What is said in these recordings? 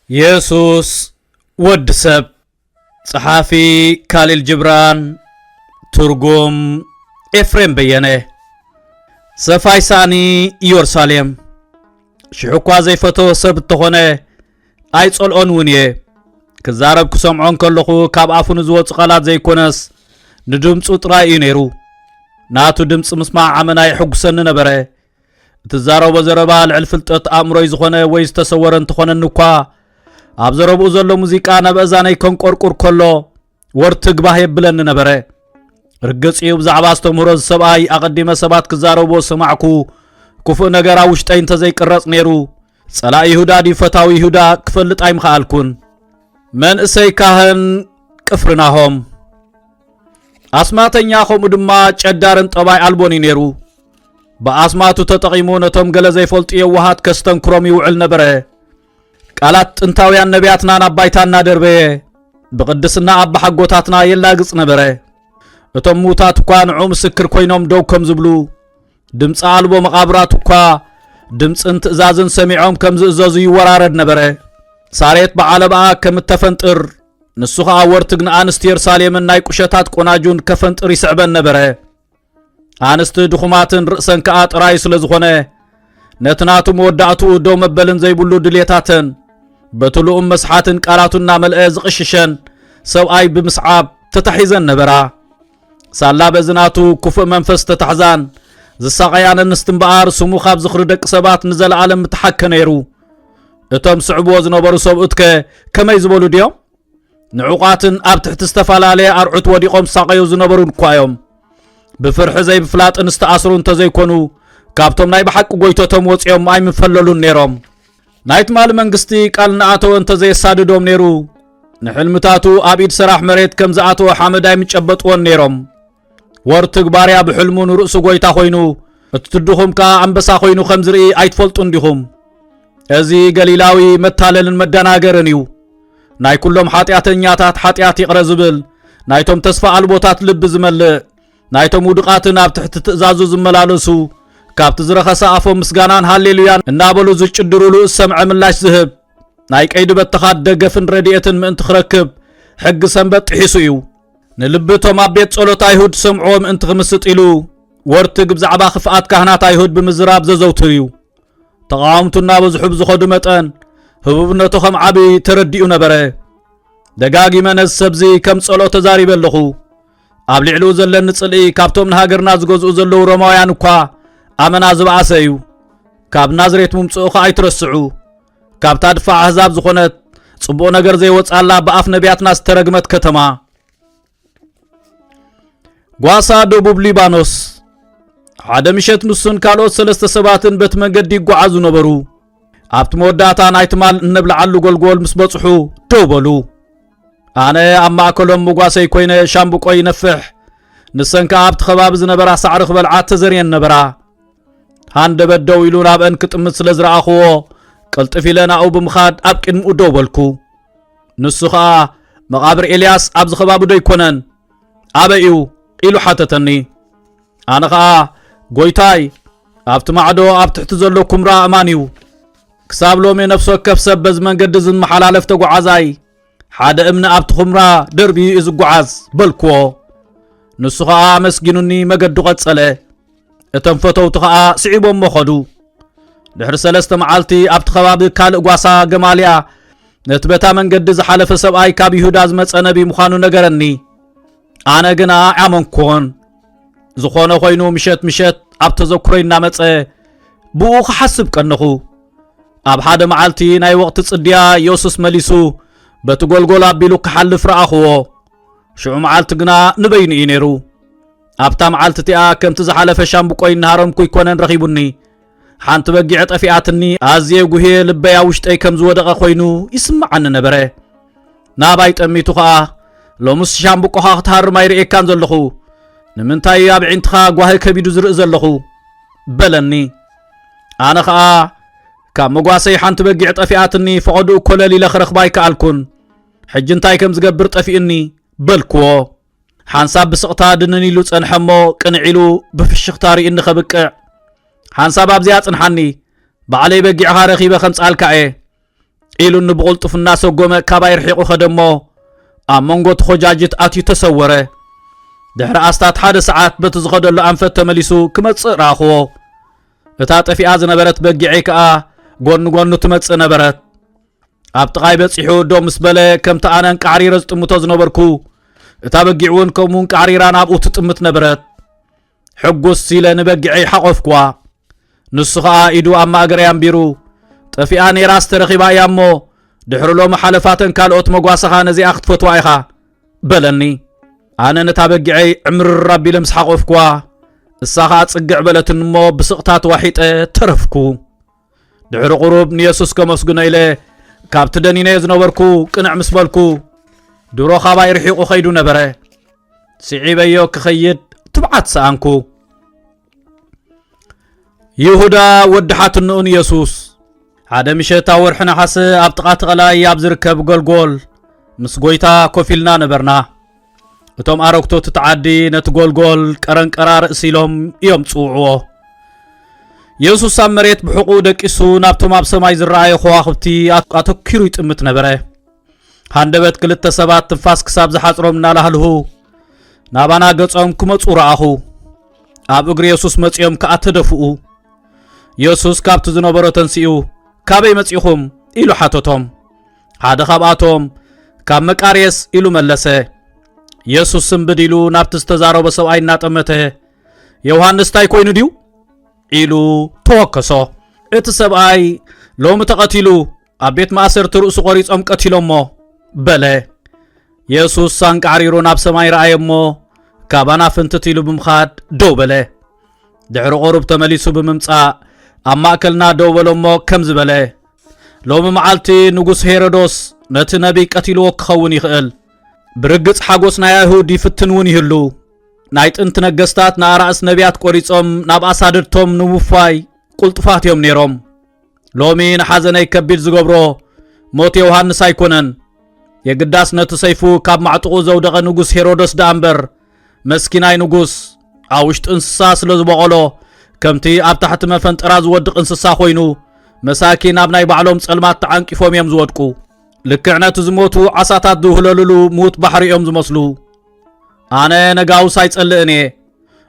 የሱስ ወዲ ሰብ። ጸሓፊ ካሊል ጅብራን። ትርጉም ኤፍሬም በየነ። ሰፋይ ሳእኒ ኢየሩሳሌም። ሽሕ እኳ ዘይፈተወ ሰብ እንተኾነ ኣይጸልኦን እውን እየ። ክዛረብ ክሰምዖ እንከለኹ ካብ ኣፉ ንዝወጹ ቃላት ዘይኮነስ ንድምጹ ጥራይ እዩ ነይሩ። ናቱ ድምጺ ምስማዕ ኣመና የሐጉሰኒ ነበረ። እትዛረቦ ዘረባ ልዕል ፍልጠት ኣእምሮይ ዝኾነ ወይ ዝተሰወረ እንተኾነኒ እኳ፣ ኣብ ዘረብኡ ዘሎ ሙዚቃ ናብ ኣእዛነይ ከንቆርቁር ከሎ፣ ወርትግ ባህ የብለኒ ነበረ። ርግጽ እዩ፣ ብዛዕባ ኣስተምህሮ እዚ ሰብኣይ ኣቐዲመ ሰባት ክዛረብዎ ዝሰማዕኩ ክፉእ ነገር ኣብ ውሽጠይ እንተዘይቅረጽ ነይሩ፣ ጸላኢ ይሁዳ ድዩ ፈታዊ ይሁዳ ክፈልጥ ኣይምኸኣልኩን። መንእሰይ ካህን ቅፍርናሆም። ኣስማተኛ፣ ከምኡ ድማ ጨዳርን ጠባይ ኣልቦን እዩ ነይሩ። ብኣስማቱ ተጠቒሙ ነቶም ገለ ዘይፈልጡ የዋሃት ከስተንክሮም ይውዕል ነበረ። ቃላት ጥንታውያን ነቢያትና ናብ ባይታ እናደርበየ፣ ብቕድስና ኣባሓጎታትና የላግጽ ነበረ። እቶም ምዉታት እኳ ንዕኡ ምስክር ኮይኖም ደው ከም ዝብሉ፣ ድምፂ ኣልቦ መቓብራት እኳ ድምፅን ትእዛዝን ሰሚዖም ከም ዝእዘዙ ይወራረድ ነበረ። ሳሬት ብዓለባኣ ከም እተፈንጥር፣ ንሱ ኸኣ ወርትግ ንኣንስቲ የሩሳሌምን ናይ ቁሸታት ቆናጁን ከፈንጥር ይስዕበን ነበረ። ኣንስቲ ድኹማትን ርእሰን ከኣ ጥራይ ስለ ዝኾነ፣ ነቲ ናቱ መወዳእትኡ ደው መበልን ዘይብሉ ድልየታተን፣ በቲ ልኡም መስሓትን ቃላቱ እናመልአ ዝቕሽሸን ሰብኣይ ብምስዓብ ተታሒዘን ነበራ። ሳላ በዚ ናቱ ክፉእ መንፈስ ተታሕዛን ዝሳቐያን ኣንስቲ እምበኣር፣ ስሙ ካብ ዝኽሪ ደቂ ሰባት ንዘለኣለም ምተሓከ ነይሩ። እቶም ስዕብዎ ዝነበሩ ሰብኡትከ ከመይ ዝበሉ ድዮም? ንዑቓትን ኣብ ትሕቲ ዝተፈላለየ ኣርዑት ወዲቖም ዝሳቐዩ ዝነበሩን እኳ እዮም። ብፍርሒ ዘይብፍላጥን ዝተኣስሩ እንተዘይኮኑ፣ ካብቶም ናይ ብሓቂ ጎይቶቶም ወጺኦም ኣይምፈለሉን ነይሮም። ናይ ትማሊ መንግስቲ ቃል እናኣተወ እንተዘየሳድዶም ነይሩ፣ ንሕልምታቱ ኣብ ኢድ ሰራሕ መሬት ከም ዝኣተወ ሓመድ ኣይምጨበጥዎን ነይሮም። ወርትግ ባርያ ብሕልሙ ንርእሱ ጎይታ ኮይኑ፣ እቲ ድኹም ከኣ ኣንበሳ ኮይኑ ከም ዝርኢ ኣይትፈልጡን ዲኹም? እዚ ገሊላዊ መታለልን መደናገርን እዩ። ናይ ኩሎም ሓጢኣተኛታት ሓጢኣት ይቕረ ዝብል፣ ናይቶም ተስፋ ኣልቦታት ልቢ ዝመልእ፣ ናይቶም ውዱቓትን ኣብ ትሕቲ ትእዛዙ ዝመላለሱ፣ ካብቲ ዝረኸሰ ኣፎም ምስጋናን ሃሌሉያን እናበሉ ዝጭድሩሉ ዝሰምዐ ምላሽ ዝህብ፣ ናይ ቀይዲ በተኻት ደገፍን ረድኤትን ምእንቲ ክረክብ፣ ሕጊ ሰንበት ጥሒሱ እዩ። ንልቢ እቶም ኣብ ቤት ጸሎት ኣይሁድ ሰምዕዎ ምእንቲ ክምስጥ ኢሉ፣ ወርትግ ብዛዕባ ክፍኣት ካህናት ኣይሁድ ብምዝራብ ዘዘውትር እዩ። ተቓወምቱ እናበዝሑ ብዝኸዱ መጠን፣ ህቡብነቱ ከም ዓቢ ተረዲኡ ነበረ። ደጋጊመ ነዚ ሰብዚ ከም ጸልኦ ተዛሪበ ኣለኹ። ኣብ ልዕሊኡ ዘለኒ ጽልኢ ካብቶም ንሃገርና ዝገዝኡ ዘለዉ ሮማውያን እኳ ኣመና ዝበኣሰ እዩ። ካብ ናዝሬት ምምጽኡ ኸኣ ኣይትረስዑ። ካብታ ድፋዕ ኣህዛብ ዝኾነት፣ ጽቡቕ ነገር ዘይወጽኣላ ብኣፍ ነቢያትና ዝተረግመት ከተማ። ጓሳ ደቡብ ሊባኖስ። ሓደ ምሸት ንሱን ካልኦት ሰለስተ ሰባትን በቲ መንገዲ ይጓዓዙ ነበሩ። ኣብቲ መወዳእታ ናይ ትማል እነብልዓሉ ጎልጎል ምስ በጽሑ ደው በሉ። ኣነ ኣብ ማእከሎም መጓሰይ ኮይነ ሻምብቆ ይነፍሕ። ንሰን ከኣ ኣብቲ ከባቢ ዝነበራ ሳዕሪ ክበልዓ ተዘርየን ነበራ። ሃንደበት ደው ኢሉ ናብአን ክጥምት ስለ ዝረኣኽዎ፣ ቅልጥፍ ኢለ ናብኡ ብምኻድ ኣብ ቅድሚኡ ደው በልኩ። ንሱ ኸኣ፣ "መቓብር ኤልያስ ኣብዚ ከባቢ ዶ ኣይኮነን? ኣበይ እዩ?" ኢሉ ሓተተኒ። ኣነ ኸኣ፣ "ጐይታይ፣ ኣብቲ ማዕዶ ኣብ ትሕቲ ዘሎ ኵምራ ኣእማን እዩ። ክሳብ ሎሚ ነፍሲ ወከፍ ሰብ በዚ መንገዲ ዝመሓላለፍ ተጓዓዛይ፣ ሓደ እምኒ ኣብቲ ኹምራ ደርብዩ እዩ ዝጓዓዝ" በልክዎ። ንሱ ኸኣ ኣመስጊኑኒ መገዱ ቀጸለ። እቶም ፈተውቱ ኸኣ ስዒቦሞ ኸዱ። ድሕሪ ሰለስተ መዓልቲ ኣብቲ ኸባቢ ካልእ ጓሳ ገማልያ ነቲ በታ መንገዲ ዝሓለፈ ሰብኣይ ካብ ይሁዳ ዝመጸ ነቢ ምዃኑ ነገረኒ። ኣነ ግና ኣይኣመንኩዎን። ዝኾነ ኾይኑ ምሸት ምሸት ኣብ ተዘክሮይ እናመጸ ብኡ ክሓስብ ቀነኹ። ኣብ ሓደ መዓልቲ ናይ ወቕቲ ጽድያ የሱስ መሊሱ በቲ ጎልጎል ኣቢሉ ክሓልፍ ረኣኽዎ። ሽዑ መዓልቲ ግና ንበይኑ እዩ ነይሩ። ኣብታ መዓልቲ እቲኣ ከምቲ ዝሓለፈ ሻምብቆይ እናሃረምኩ ኣይኮነን ረኺቡኒ። ሓንቲ በጊዕ ጠፊኣትኒ፣ ኣዝየ ጉህየ ልበይ ኣብ ውሽጠይ ከም ዝወደቐ ኮይኑ ይስምዓኒ ነበረ። ናባይ ጠሚቱ ኸኣ፣ "ሎምስ ሻምብቆኻ ክትሃርም ኣይርእየካን ዘለኹ። ንምንታይ እዩ ኣብ ኣዒንትኻ ጓሂ ከቢዱ ዝርኢ ዘለኹ?" በለኒ። ኣነ ኸኣ፣ "ካብ መጓሰይ ሓንቲ በጊዕ ጠፊኣትኒ፣ ፈቐድኡ ኮለል ኢለ ክረኽባ ኣይከኣልኩን። ሕጂ እንታይ ከም ዝገብር ጠፊኡኒ?" በልክዎ። ሓንሳብ ብስቕታ ድንን ኢሉ ጸንሐ እሞ፣ ቅንዕ ኢሉ ብፍሽኽታ ርእዩኒ ከብቅዕ፣ ሓንሳብ ኣብዚኣ ጽንሓኒ፣ ባዕለይ በጊዕኻ ረኺበ ከምጽኣልካ እየ። ኢሉኒ ብቕልጡፍ እናሰጎመ ካባይ ርሒቑ ኸደ እሞ፣ ኣብ መንጎ እቲ ኾጃጅት ኣትዩ ተሰወረ። ድሕሪ ኣስታት ሓደ ሰዓት በቲ ዝኸደሉ ኣንፈት ተመሊሱ ክመጽእ ረኣኽዎ። እታ ጠፊኣ ዝነበረት በጊዐይ ከኣ ጎኒ ጎኑ ትመጽእ ነበረት። ኣብ ጥቓይ በጺሑ ደው ምስ በለ፣ ከምቲ ኣነ እንቃዕሪረ ዝጥምቶ ዝነበርኩ፣ እታ በጊዕ እውን ከምኡ እንቃዕሪራ ናብኡ ትጥምት ነበረት። ሕጉስ ኢለ ንበጊዐይ ሓቖፍኩዋ። ንሱ ኸኣ ኢዱ ኣብ ማእገረይ ኣንቢሩ፣ "ጠፊኣ ነይራስ ተረኺባ እያ እሞ፣ ድሕሪ ሎሚ ሓለፋተን ካልኦት መጓሰኻ ነዚኣ ክትፈትዋ ኢኻ" በለኒ። ኣነ ነታ በጊዐይ ዕምርር ኣቢለ ምስ ሓቖፍኩዋ፣ እሳ ኸኣ ጽግዕ በለትኒ እሞ ብስቕታ ተዋሒጠ ተረፍኩ። ድሕሪ ቁሩብ ንየሱስ ከመስግኖ ኢለ ካብቲ ደኒነዮ ዝነበርኩ ቅንዕ ምስ በልኩ፣ ድሮ ኻባይ ርሒቑ ኸይዱ ነበረ። ስዒበዮ ክኸይድ ትብዓት ሰኣንኩ። ይሁዳ ወዲ ሓትንኡ ንየሱስ። ሓደ ምሸት ኣብ ወርሒ ነሓሰ ኣብ ጥቓ እቲ ቀላይ ኣብ ዝርከብ ጎልጎል ምስ ጐይታ ኮፍ ኢልና ነበርና። እቶም ኣረግቶት እቲ ዓዲ ነቲ ጎልጎል ቀረንቀራ ርእሲ ኢሎም እዮም ዝጽውዕዎ። የሱስ ኣብ መሬት ብሕቑኡ ደቂሱ ናብቶም ኣብ ሰማይ ዝረኣዩ ከዋኽብቲ ኣት-፣ ኣተኲሩ ይጥምት ነበረ። ሃንደበት ክልተ ሰባት ትንፋስ ክሳብ ዝሓጽሮም እናላህልሁ ናባና ገጾም ክመጹ ረኣኹ። ኣብ እግሪ የሱስ መጺኦም ከኣ ተደፍኡ። የሱስ ካብቲ ዝነበሮ ተንሲኡ፣ "ካበይ መጺኹም?" ኢሉ ሓተቶም። ሓደ ካብኣቶም፣ "ካብ መቃርየስ" ኢሉ መለሰ። የሱስ ስንብድ ኢሉ ናብቲ ዝተዛረቦ ሰብኣይ እናጠመተ፣ "ዮሃንስ እንታይ ኮይኑ ድዩ?" ኢሉ ተወከሶ። እቲ ሰብኣይ፣ "ሎሚ ተቐቲሉ፣ ኣብ ቤት ማእሰርቲ ርእሱ ቖሪጾም ቀቲሎሞ" በለ። የሱስ ሳንቃዕሪሩ ናብ ሰማይ ረኣየ እሞ፣ ካባና ፍንትት ኢሉ ብምኻድ ደው በለ። ድሕሪ ቁሩብ ተመሊሱ ብምምጻእ፣ ኣብ ማእከልና ደው በለ እሞ ከምዚ በለ፣ "ሎሚ መዓልቲ ንጉስ ሄሮዶስ ነቲ ነቢይ ቀቲልዎ ክኸውን ይኽእል። ብርግጽ ሓጎስ ናይ ኣይሁድ ይፍትን እውን ይህሉ። ናይ ጥንቲ ነገስታት ንኣራእስ ነቢያት ቆሪጾም ናብ ኣሳድድቶም ንምውፋይ ቁልጡፋት እዮም ነይሮም። ሎሚ ንሓዘነይ ከቢድ ዝገብሮ ሞት ዮሃንስ ኣይኮነን። የግዳስ ነቲ ሰይፉ ካብ ማዕጥቑ ዘውደቐ ንጉስ ሄሮዶስ ደኣ እምበር፣ መስኪናይ ንጉስ ኣብ ውሽጢ እንስሳ ስለ ዝበቖሎ፣ ከምቲ ኣብ ታሕቲ መፈንጠራ ዝወድቕ እንስሳ ኮይኑ፣ መሳኪን ኣብ ናይ ባዕሎም ጸልማት ተዓንቂፎም እዮም ዝወድቁ። ልክዕ ነቲ ዝሞቱ ዓሳታት ዝውህለሉሉ ምዉት ባሕሪ እዮም ዝመስሉ። ኣነ ነጋውስ ኣይጸልእን እየ፣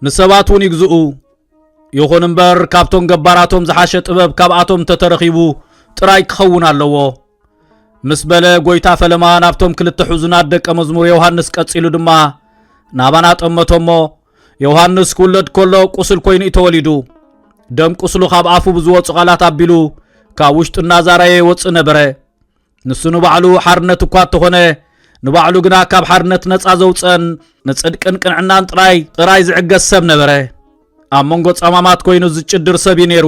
ንሰባት እውን ይግዝኡ። ይኹን እምበር፣ ካብቶም ገባራቶም ዝሓሸ ጥበብ ካብኣቶም እንተተረኺቡ ጥራይ ክኸውን ኣለዎ" ምስ በለ፣ ጐይታ ፈለማ ናብቶም ክልተ ሕዙናት ደቀ መዝሙር ዮሃንስ ቀጺሉ ድማ ናባና ጠመቶ እሞ፣ ዮሃንስ ክውለድ ከሎ ቁስል ኮይኑ እዩ ተወሊዱ። ደም ቁስሉ ካብ ኣፉ ብዝወጹ ቃላት ኣቢሉ ካብ ውሽጡ እናዛረየ ይወጽእ ነበረ። ንሱ ንባዕሉ ሓርነት እኳ እንተኾነ፣ ንባዕሉ ግና ካብ ሓርነት ነጻ ዘውጸን ንጽድቅን ቅንዕናን ጥራይ፣ ጥራይ ዝዕገስ ሰብ ነበረ። ኣብ መንጎ ጸማማት ኮይኑ ዝጭድር ሰብ እዩ ነይሩ።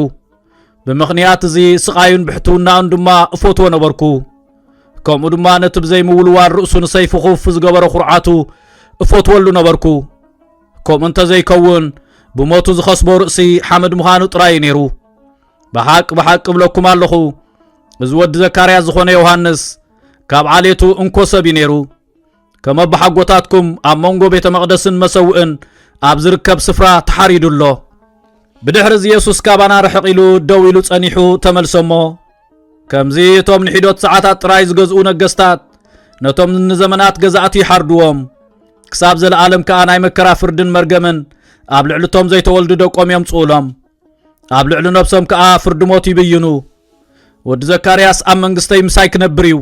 ብምኽንያት እዚ ስቓዩን ብሕትውናኡን ድማ እፈትዎ ነበርኩ። ከምኡ ድማ ነቲ ብዘይምውልዋል ርእሱ ንሰይፊ ክውፊ ዝገበረ ኩርዓቱ እፈትወሉ ነበርኩ። ከምኡ እንተዘይከውን፣ ብሞቱ ዝኸስቦ ርእሲ ሓመድ ምዃኑ ጥራይ እዩ ነይሩ። ብሓቂ፣ ብሓቂ እብለኩም ኣለኹ፣ እዚ ወዲ ዘካርያስ ዝኾነ ዮሃንስ፣ ካብ ዓሌቱ እንኮ ሰብ እዩ ነይሩ። ከም ኣቦሓጎታትኩም ኣብ መንጎ ቤተ መቕደስን መሰውእን ኣብ ዝርከብ ስፍራ ተሓሪዱ ኣሎ። ብድሕሪ እዚ የሱስ ካባና ርሕቕ ኢሉ ደው ኢሉ ጸኒሑ ተመልሰ እሞ፣ ከምዚ እቶም ንሒዶት ሰዓታት ጥራይ ዝገዝኡ ነገስታት ነቶም ንዘመናት ገዛእቲ ይሓርድዎም፣ ክሳብ ዘለኣለም ከኣ ናይ መከራ ፍርድን መርገምን ኣብ ልዕሊ እቶም ዘይተወልዱ ደቆም የምጽኡሎም። ኣብ ልዕሊ ነብሶም ከኣ ፍርዲ ሞት ይብይኑ። ወዲ ዘካርያስ ኣብ መንግስተይ ምሳይ ክነብር እዩ፣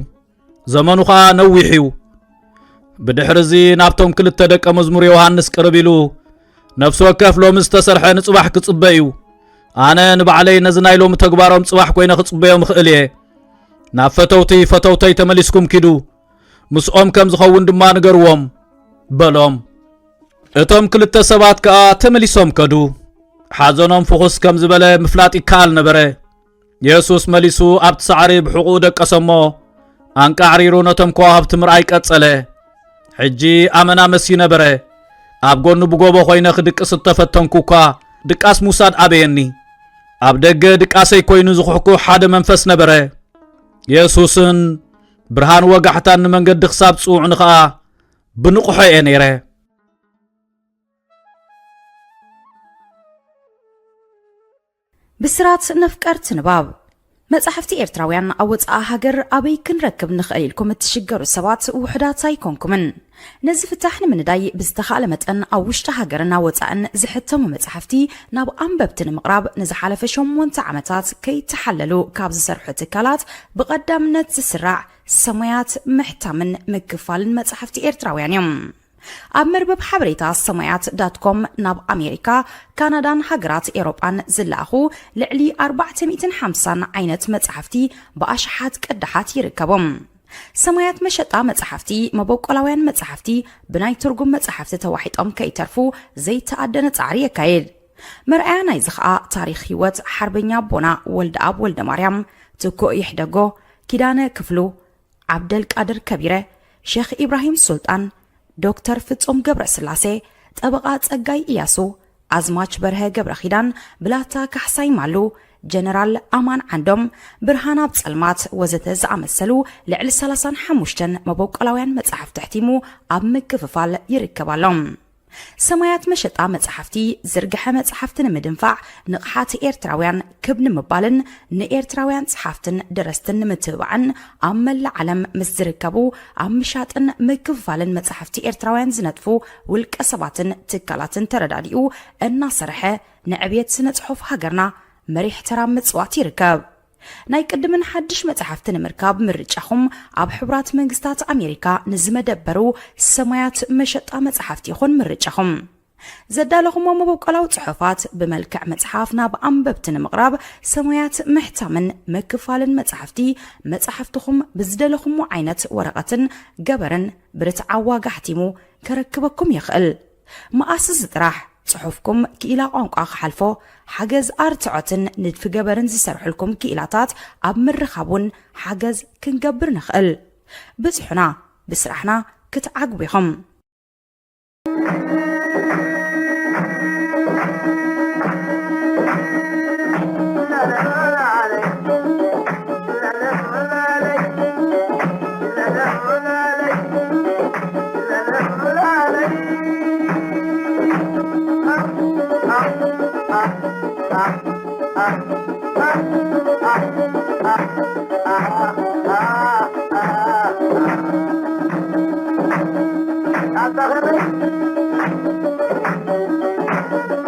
ዘመኑ ኸኣ ነዊሕ እዩ። ብድሕሪ እዚ ናብቶም ክልተ ደቀ መዝሙር ዮሃንስ ቅርብ ኢሉ፣ ነፍሲ ወከፍ ሎሚ ዝተሰርሐ ንጽባሕ ክጽበ እዩ። ኣነ ንባዕለይ ነዚ ናይ ሎሚ ተግባሮም ጽባሕ ኮይነ ክጽበዮም እኽእል እየ። ናብ ፈተውቲ ፈተውተይ ተመሊስኩም ኪዱ፣ ምስኦም ከም ዝኸውን ድማ ንገርዎም፣ በሎም። እቶም ክልተ ሰባት ከኣ ተመሊሶም ከዱ። ሓዘኖም ፍኹስ ከም ዝበለ ምፍላጥ ይከኣል ነበረ። የሱስ መሊሱ ኣብቲ ሳዕሪ ብሕቑኡ ደቀሰ እሞ፣ ኣንቃዕሪሩ ነቶም ከዋኽብቲ ምርኣይ ቀጸለ። ሕጂ ኣመና መስዩ ነበረ። ኣብ ጎኑ ብጎቦ ኮይነ ክድቅስ እተፈተንኩ እኳ፣ ድቃስ ምውሳድ ኣበየኒ። ኣብ ደገ ድቃሰይ ኮይኑ ዝኹሕኩሕ ሓደ መንፈስ ነበረ። የሱስን ብርሃን ወጋሕታን ንመንገዲ ክሳብ ጽውዑኒ ኸኣ ብንቕሖ እየ ነይረ። ብስራት ነፍቀርቲ ንባብ። መጻሕፍቲ ኤርትራውያን ኣብ ወጻኢ ሃገር ኣበይ ክንረክብ ንኽእል ኢልኩም እትሽገሩ ሰባት ውሑዳት ኣይኮንኩምን። ነዚ ፍታሕ ንምንዳይ ብዝተኻእለ መጠን ኣብ ውሽጢ ሃገርን ኣብ ወጻእን ዝሕተሙ መጻሕፍቲ ናብ ኣንበብቲ ንምቕራብ ንዝሓለፈ ሸሞንተ ዓመታት ከይተሓለሉ ካብ ዝሰርሑ ትካላት ብቐዳምነት ዝስራዕ ሰማያት ምሕታምን ምክፋልን መጻሕፍቲ ኤርትራውያን እዮም። ኣብ መርበብ ሓበሬታ ሰማያት ዳት ኮም ናብ ኣሜሪካ፣ ካናዳን ሃገራት ኤውሮጳን ዝለኣኹ ልዕሊ ኣርባዕተ ሚእትን ሓምሳን ዓይነት መጻሕፍቲ ብኣሽሓት ቅዳሓት ይርከቦም። ሰማያት መሸጣ መጻሕፍቲ፣ መበቆላውያን መጻሕፍቲ ብናይ ትርጉም መጻሕፍቲ ተዋሒጦም ከይተርፉ ዘይተኣደነ ጻዕሪ የካይድ። መርኣያ ናይዚ ኸኣ ታሪኽ ህይወት ሓርበኛ ኣቦና ወልደኣብ ወልደማርያም፣ ትኩእ ይሕደጎ፣ ኪዳነ ክፍሉ፣ ዓብደልቃድር ከቢረ፣ ሼኽ ኢብራሂም ሱልጣን፣ ዶክተር ፍጹም ገብረስላሴ፣ ጠበቓ ጸጋይ ኢያሱ፣ ኣዝማች በርሀ ገብረኺዳን፣ ብላታ ካሕሳይ ማሉ፣ ጀነራል ኣማን ዓንዶም፣ ብርሃን ኣብ ጸልማት ወዘተ ዝኣመሰሉ ልዕሊ ሰላሳን ሓሙሽተን መበቆላውያን መጻሕፍቲ ኣሕቲሙ ኣብ ምክፍፋል ይርከብ ኣሎ። ሰማያት መሸጣ መጻሕፍቲ ዝርግሐ መጻሕፍቲ ንምድንፋዕ፣ ንቕሓት ኤርትራውያን ክብ ንምባልን ንኤርትራውያን ጸሓፍትን ደረስትን ንምትብባዕን ኣብ መላእ ዓለም ምስ ዝርከቡ ኣብ ምሻጥን ምክፍፋልን መጻሕፍቲ ኤርትራውያን ዝነጥፉ ውልቀ ሰባትን ትካላትን ተረዳዲኡ እናሰርሐ ንዕብየት ስነ ጽሑፍ ሃገርና መሪሕ ተራ ምጽዋት ይርከብ። ናይ ቅድምን ሓድሽ መጻሕፍቲ ንምርካብ ምርጫኹም ኣብ ሕቡራት መንግስታት ኣሜሪካ ንዝመደበሩ ሰማያት መሸጣ መጻሕፍቲ ይኹን ምርጫኹም። ዘዳለኹሞ መበቆላዊ ጽሑፋት ብመልክዕ መጽሓፍ ናብ ኣንበብቲ ንምቕራብ ሰማያት ምሕታምን ምክፋልን መጻሕፍቲ፣ መጻሕፍትኹም ብዝደለኹሞ ዓይነት ወረቐትን ገበርን ብርትዓዊ ዋጋ ኣሕቲሙ ከረክበኩም ይኽእል። መኣስ እዚ ጥራሕ ጽሑፍኩም ክኢላ ቋንቋ ክሓልፎ፣ ሓገዝ ኣርትዖትን ንድፊ ገበርን ዝሰርሑልኩም ክኢላታት ኣብ ምርኻብ እውን ሓገዝ ክንገብር ንኽእል። ብጽሑና፣ ብስራሕና ክትዓግቡ ኢኹም።